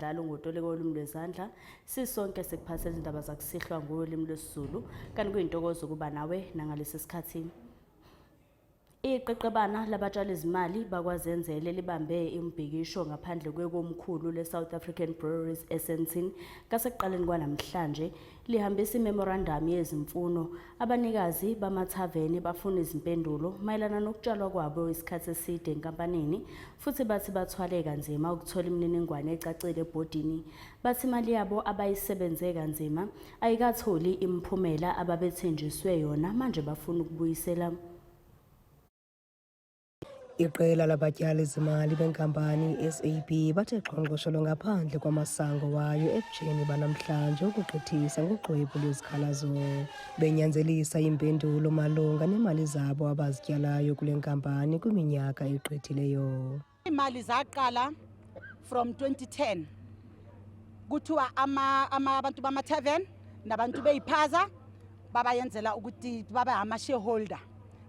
Dlalo ngotolika wolimi lwezandla sisonke sikuphathela izindaba zakusihlwa ngolimi lwesiZulu kanti kuyintokozo ukuba nawe nangalesi sikhathi. Iqeqebana labatshalizimali bakwaZenzele libambe umbhikisho ngaphandle kwekomkhulu le-South African Breweries eSandton ngasekuqaleni kwanamhlanje lihambisa imemorandamu yezimfuno. Abanikazi bamathaveni bafuna izimpendulo mayelana nokutshalwa kwabo isikhathi eside enkampanini futhi bathi bathwale kanzima ukuthola imininingwane ecacile ebhodini. Bathi imali yabo abayisebenze kanzima ayikatholi imiphumela ababethenjiswe yona manje bafuna ukubuyisela. Iqela labatyali-zimali benkampani i-SAB bathe xhonxosholo ngaphandle kwamasango wayo ebutsheni banamhlanje ukugqithisa ngoxwebhu lwezikhalazo, benyanzelisa iimpendulo malunga neemali zabo abazityalayo kule nkampani kwiminyaka egqithileyo. Imali zaqala from 2010 kuthiwa ama, ama abantu bama-tavern nabantu beyiphaza babayenzela ukuthi babe ama-shareholder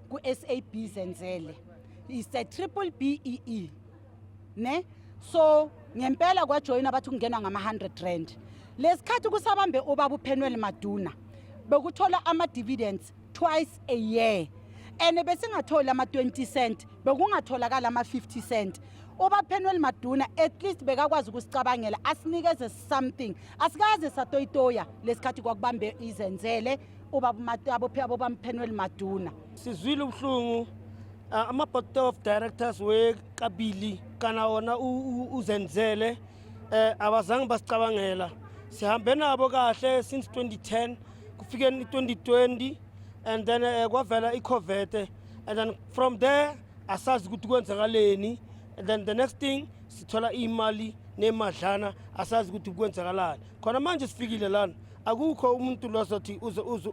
ku-SAB Zenzele. It's a triple BEE, ne? So ngempela kwajoyina bathi kungenwa ngama-100 rand. Lesikhathi kusabambe ubaba uPenuel Maduna bekuthola ama-dividends twice a year, and besingatholi ama-20 cent, bekungatholakala ama-50 cent. Uba Penuel Maduna at least bekakwazi ukusicabangela asinikeze something. Asikaze satoyitoya lesikhathi kwakubambe izenzele ubaba abobaMpenuel Maduna. Sizwile ubuhlungu ama-board of directors wekabili kana wona uzenzele abazange basicabangela. Sihambe nabo kahle since 2010 kufikeni 2020, and then kwavela i-COVID, and then from there asazi ukuthi kwenzakaleni. And then the next thing sithola imali nemadlana, asazi ukuthi kwenzakalani khona manje. Sifikile lana, akukho umuntu lozothi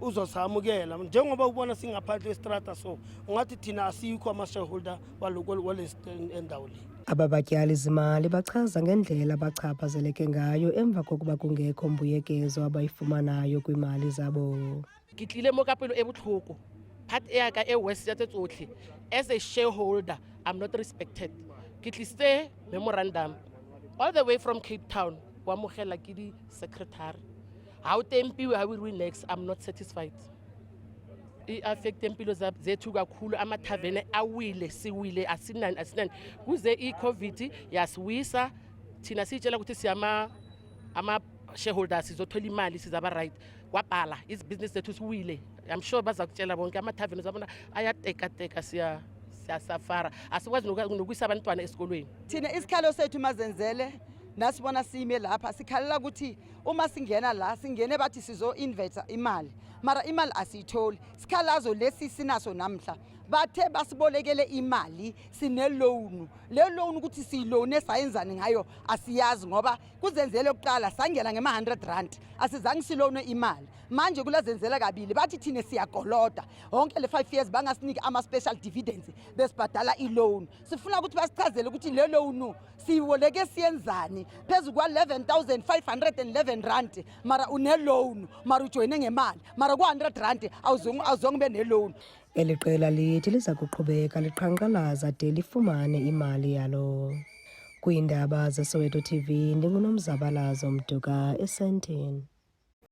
uzosamukela njengoba ubona singaphandle kwestrata, so ungathi thina asikho ama-shareholder walesi endawo le. Aba batyali-zimali bachaza ngendlela abachaphazeleke ngayo emva kokuba kungekho mbuyekezo abayifumanayo kwiimali zabo. Ke tlile mo ka pelo e botlhoko. Part e yaka e worse ya tse tsotlhe, as a shareholder I'm not respected. Ke tlisitse memorandum all the way from Cape Town, o amogela ke di-secretary, ga o tempiwe, ga o iriwe next. I'm not satisfied. I-affecte impilo zethu kakhulu. Amathavene awile, siwile, asinani, asinani. Kuze i-COVID yasiwisa thina, siyitshela ukuthi siyama ama-shareholders sizothola imali, sizaba right, kwabhala izibhizinisi zethu siwile. I'm sure baza kutshela bonke amathaveni zabona ayatekateka, siya siyasafara, asikwazi nokuyisa abantwana esikolweni. Thina isikhalo sethu mazenzele nasibona sime lapha, sikhalela ukuthi uma singena la singene bathi sizo-investa imali, mara imali asiyitholi. Sikhalazo lesi sinaso namhla, bathe basibolekele imali, sine-loan. Le loan ukuthi siyilone sayenzani ngayo asiyazi, ngoba kuzenzele kuqala sangena ngema-100 rand, asizange silone imali. Manje kulazenzela kabili bathi thina siyakoloda wonke le 5 years, bangasiniki ama-special dividends, besibhadala i-loan. Sifuna ukuthi basichazele ukuthi le loan siyiboleke siyenzani phezu kwa-11 511 rand, mara une-loan, mara ujoyine ngemali, mara ku-100 rand awuzonge ube ne-loan. Eli qela lithi liza kuqhubeka liqhankqalaza de lifumane imali yalo. Kwiindaba zeSoweto TV, ndinguNomzabalazo Mduka eSandton.